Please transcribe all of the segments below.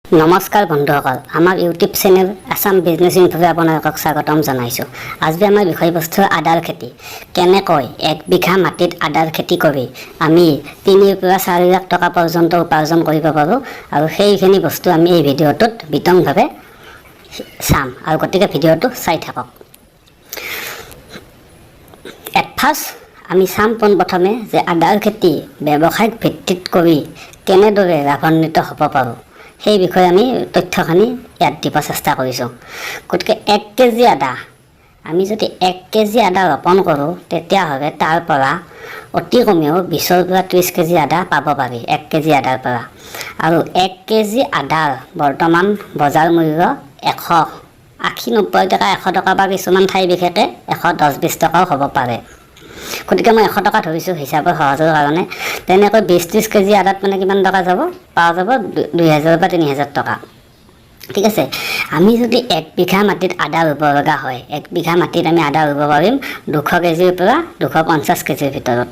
নমস্কাৰ বন্ধুসকল, আমাৰ ইউটিউব চেনেল আছাম বিজনেছ ইনফ'লৈ আপোনালোকক স্বাগতম জনাইছোঁ। আজি আমাৰ বিষয়বস্তু আদাৰ খেতি। কেনেকৈ 1 বিঘা মাটিত আদাৰ খেতি কৰি আমি 3ৰ পৰা 4 লাখ টকা পৰ্যন্ত উপাৰ্জন কৰিব পাৰোঁ আৰু সেইখিনি বস্তু আমি এই ভিডিঅ'টোত বিতংভাৱে চাম আৰু গতিকে ভিডিঅ'টো চাই থাকক। এট ফাৰ্ষ্ট আমি চাম পোনপ্ৰথমে যে আদাৰ খেতি ব্যৱসায়িক ভিত্তিত কৰি কেনেদৰে লাভান্বিত হ'ব পাৰোঁ, সেই বিষয়ে আমি তথ্যখিনি ইয়াত দিব চেষ্টা কৰিছোঁ। গতিকে 1 কেজি আদা, আমি যদি 1 কেজি আদা ৰোপণ কৰোঁ, তেতিয়াহ'লে তাৰ পৰা অতি কমেও 20ৰ পৰা 30 কেজি আদা পাব পাৰি 1 কেজি আদাৰ পৰা। আৰু 1 কেজি আদাৰ বৰ্তমান বজাৰ মূল্য 180-90 টকা, 100 টকা বা কিছুমান ঠাই বিশেষে 110-20 টকাও হ'ব পাৰে। গতিকে মই 100 টকা ধৰিছোঁ হিচাপৰ সহজৰ কাৰণে। তেনেকৈ 20-30 কেজি আদাত মানে কিমান টকা যাব পোৱা যাব? 2000ৰ পৰা 3000 টকা। ঠিক আছে। আমি যদি 1 বিঘা মাটিত আদা ৰুব লগা হয়, 1 বিঘা মাটিত আমি আদা ৰুব পাৰিম 200 কেজিৰ পৰা 250 কেজিৰ ভিতৰত।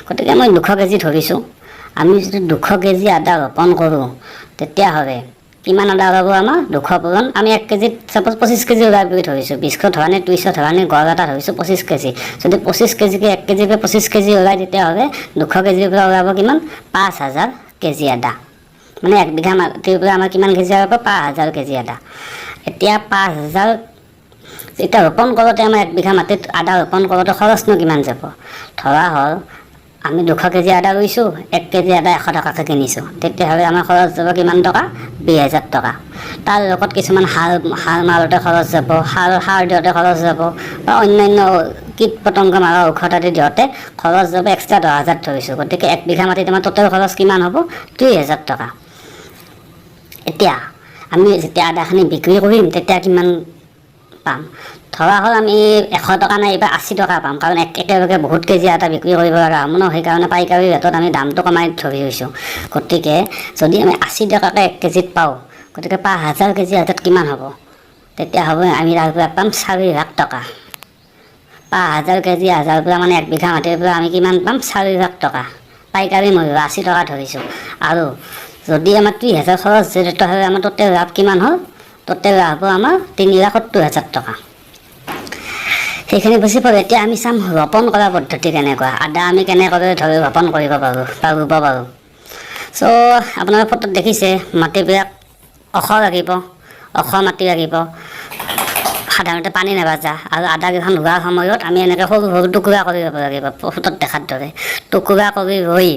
গতিকে মই 200 কেজি ধৰিছোঁ। আমি যদি 200 কেজি আদা ৰোপণ কৰোঁ, তেতিয়াহ'লে কিমান আদা ওলাব আমাৰ? 200 পূৰণ, আমি 1 কেজিত ছাপ'জ 25 কেজি ওলাই বুলি ধৰিছোঁ, 20শ ধৰা নে 30শ ধৰা নে, গড় এটা ধৰিছোঁ 25 কেজি। যদি 25 কেজিকৈ, 1 কেজিকৈ 25 কেজি ওলায়, তেতিয়াহ'লে 200 কেজিৰ পৰা ওলাব কিমান? 5000 কেজি আদা। মানে 1 বিঘা মাটিৰ পৰা আমাৰ কিমান কেজি ওলাব? 5000 কেজি আদা। এতিয়া 5000, এতিয়া ৰোপণ কৰোঁতে আমাৰ 1 বিঘা মাটিত আদা ৰোপণ কৰোঁতে খৰচনো কিমান যাব? ধৰা হ'ল আমি 200 কেজি আদা ৰুইছোঁ, 1 কেজি আদা 100 টকাকৈ কিনিছোঁ, তেতিয়াহ'লে আমাৰ খৰচ যাব কিমান টকা? 20,000 টকা। তাৰ লগত কিছুমান সাৰ সাৰ মাৰোঁতে খৰচ যাব, সাৰ সাৰ দিওঁতে খৰচ যাব বা অন্যান্য কীট পতংগ মাৰা ঔষধ আদি দিওঁতে খৰচ যাব এক্সট্ৰা 10,000 ধৰিছোঁ। গতিকে 1 বিঘা মাটিত আমাৰ টোটেল খৰচ কিমান হ'ব? 30,000 টকা। এতিয়া আমি যেতিয়া আদাখিনি বিক্ৰী কৰিম, তেতিয়া কিমান পাম? ধৰা হ'ল আমি 100 টকা নাইবা 80 টকা পাম, কাৰণ একেলগে বহুত কেজি আদা বিক্ৰী কৰিব লগা হ'ব ন, সেইকাৰণে পাইকাৰী ৰেটত আমি দামটো কমাই ধৰি হৈছোঁ। গতিকে যদি আমি 80 টকাকৈ 1 কেজিত পাওঁ, গতিকে 5000 কেজি আদাত কিমান হ'ব? তেতিয়া হ'ব আমি তাৰ পৰা পাম 4 লাখ টকা। 5000 কেজি আদাৰ পৰা, মানে 1 বিঘা মাটিৰ পৰা আমি কিমান পাম? 4 লাখ টকা। পাইকাৰী মূল্য 80 টকা ধৰিছোঁ আৰু যদি আমাৰ 30,000 খৰচ হৈছে, তেতিয়াহ'লে আমাৰ টোটেল লাভ কিমান হ'ল? টোটেল লাভ হ'ব আমাৰ 3,70,000 টকা। সেইখিনি বুজি পালোঁ। এতিয়া আমি চাম ৰোপণ কৰা পদ্ধতি কেনেকুৱা, আদা আমি কেনেকৈ ধৰি ৰোপণ কৰিব পাৰোঁ বা ৰুব পাৰোঁ। চ' আপোনালোকে ফটোত দেখিছে, মাটিবিলাক ওখ লাগিব, ওখ মাটি লাগিব, সাধাৰণতে পানী নাবাজা। আৰু আদাকেইখন ৰোৱাৰ সময়ত আমি এনেকৈ সৰু সৰু টুকুৰা কৰি ল'ব লাগিব, ফটোত দেখাৰ দৰে টুকুৰা কৰি ৰুই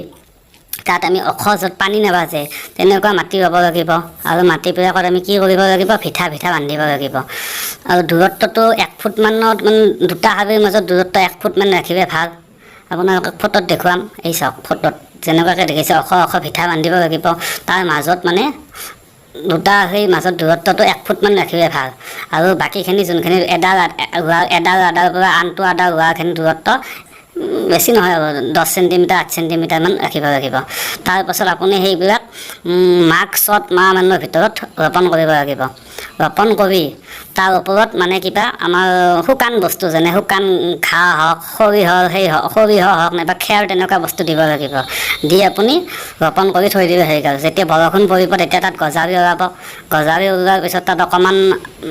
তাত আমি ওখ, য'ত পানী নাবাজে তেনেকুৱা মাটি ল'ব লাগিব। আৰু মাটিবিলাকত আমি কি কৰিব লাগিব? ভিঠা ভিঠা বান্ধিব লাগিব। আৰু দূৰত্বটো 1 ফুটমানত, মানে দুটা হাবিৰ মাজত দূৰত্ব 1 ফুটমান ৰাখিলে ভাল। আপোনালোকক ফটোত দেখুৱাম। এই চাওক, ফটোত যেনেকুৱাকৈ দেখিছে, ওখ ওখ ভিঠা বান্ধিব লাগিব। তাৰ মাজত মানে দুটা সেই মাজত দূৰত্বটো 1 ফুটমান ৰাখিলে ভাল। আৰু বাকীখিনি যোনখিনি এডাল ৰোৱা, এডাল আদাৰ পৰা আনটো আদা ৰোৱাখিনি দূৰত্ব বেছি নহয় আৰু 10 চেণ্টিমিটাৰ, 8 চেণ্টিমিটাৰমান ৰাখিব লাগিব। তাৰপাছত আপুনি সেইবিলাক মাঘ চ'ত মাহ মানৰ ভিতৰত ৰোপণ কৰিব লাগিব। ৰোপণ কৰি তাৰ ওপৰত মানে কিবা আমাৰ শুকান বস্তু, যেনে শুকান ঘাঁহ হওক, সৰিয়হৰ সেই হওক, সৰিয়হ হওক নাইবা খেৰ, তেনেকুৱা বস্তু দিব লাগিব। দি আপুনি ৰোপণ কৰি থৈ দিলে হৈ গ'ল। যেতিয়া বৰষুণ পৰিব, তেতিয়া তাত গজালি ওলাব। গজালি ওলোৱাৰ পিছত তাত অকণমান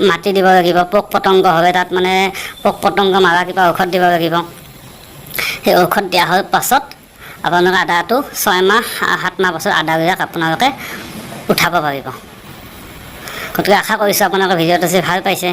মাটি দিব লাগিব। পোক পতংগ হ'লে তাত মানে পোক পতংগ মাৰা কিবা ঔষধ দিব লাগিব। সেই ঔষধ দিয়া হোৱাৰ পাছত আপোনালোকে আদাটো 6 মাহ 7 মাহ পাছত আদাবিলাক আপোনালোকে উঠাব পাৰিব। গতিকে আশা কৰিছোঁ আপোনালোকে ভিডিঅ'টো চাই ভাল পাইছে।